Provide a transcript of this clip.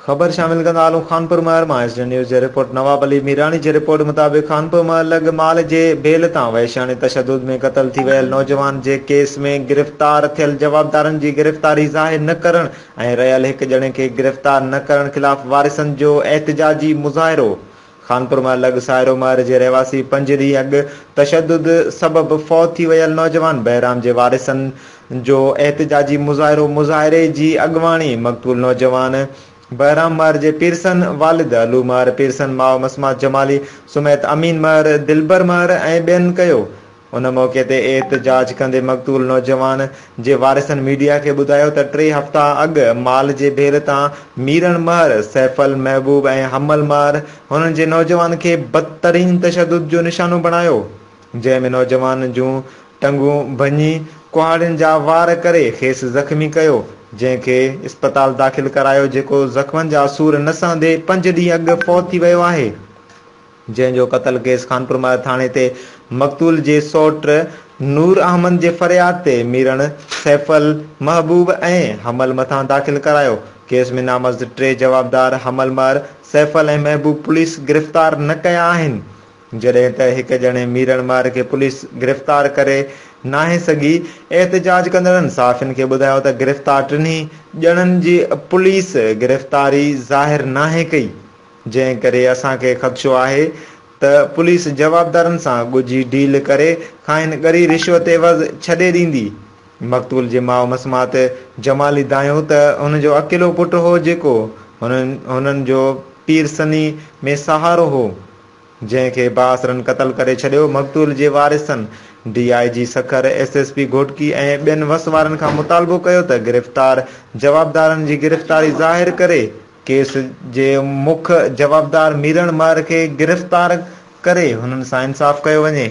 خبر شامل ڪندا هلون خانپور مهر مان ايس ڊي نيوز جي رپورٽ نواب علي ميراڻي جي رپورٽ مطابق خانپور مهر لڳ مال جي ڀيل تان وحشياڻي تشدد ۾ قتل ٿي ويل نوجوان جي ڪيس ۾ گرفتار ٿيل جوابدارن جي گرفتاري ظاهر نه ڪرڻ ۽ رهيل هڪ ڄڻي کي گرفتار نه ڪرڻ خلاف وارثن جو احتجاجي مظاهرو خانپور مهر لڳ سائرو مهر جي رهواسي پنج ڏينهن اڳ تشدد سبب فوت ٿي ويل نوجوان بهرام جي وارثن جو احتجاجي مظاهرو مظاهري جي اڳواڻي مقتول نوجوان بهرام مهر جي پيرسن والد علو مهر پيرسن ماء مسمات جمالي سميت امين مهر دلبر مهر ۽ ٻين ڪيو. ان موقعي تي احتجاج ڪندي مقتول نوجوان جي وارثن ميڊيا کي ٻڌايو ته ٽي هفتا اڳ مال جي ڀيل تان ميرڻ مهر، سيفل محبوب ۽ حمل مهر هنن جي نوجوان کي بدترين تشدد جو نشانو بڻايو جنهن ۾ نوجوان جون ٽنگون ڀڃي ڪهاڙين جا وار ڪري کيس زخمي ڪيو جنهن کي اسپتال داخل ڪرايو جيڪو زخمن جا سور نه سهندي پنج ڏينهن اڳ فوت ٿي ويو آهي. جنهن جو قتل ڪيس خانپور مهر ٿاڻي تي مقتول جي سئوٽ نور احمد جي فرياد تي ميرڻ سيفل، محبوب ۽ حمل مٿان داخل ڪرايو. ڪيس ۾ نامزد ٽي جوابدار حمل مهر، سيفل ۽ محبوب پوليس گرفتار نه ڪيا آهن. جڏهن ته هڪ ڄڻي ميرڻ مهر کي پوليس گرفتار ڪري ناهي سگهي. احتجاج ڪندڙن صحافين کي ٻڌايو ته گرفتار ٽنهي ڄڻن جي پوليس گرفتاري ظاهر ناهي ڪئي. جنهن ڪري اسان کي خدشو آهي ته پوليس جوابدارن سان ڳجهي ڊيل ڪري کانئن ڳري رشوت عيوض ڇڏي ڏيندي. مقتول جي ماء مسمات جمالي دانهيو ته هن جو اڪيلو پٽ هو جيڪو هنن جو پيرسني ۾ سهارو هو. جنهن کي بااثرن قتل ڪري ڇڏيو، مقتول جي وارثن D I G Sukkur, S S P Ghotki ۽ ٻين وس وارن کان مطالبو ڪيو ته گرفتار جوابدارن جي گرفتاري ظاهر ڪري ڪيس جي مک جوابدار ميرڻ مهر کي گرفتار ڪري هنن سان انصاف ڪيو وڃي.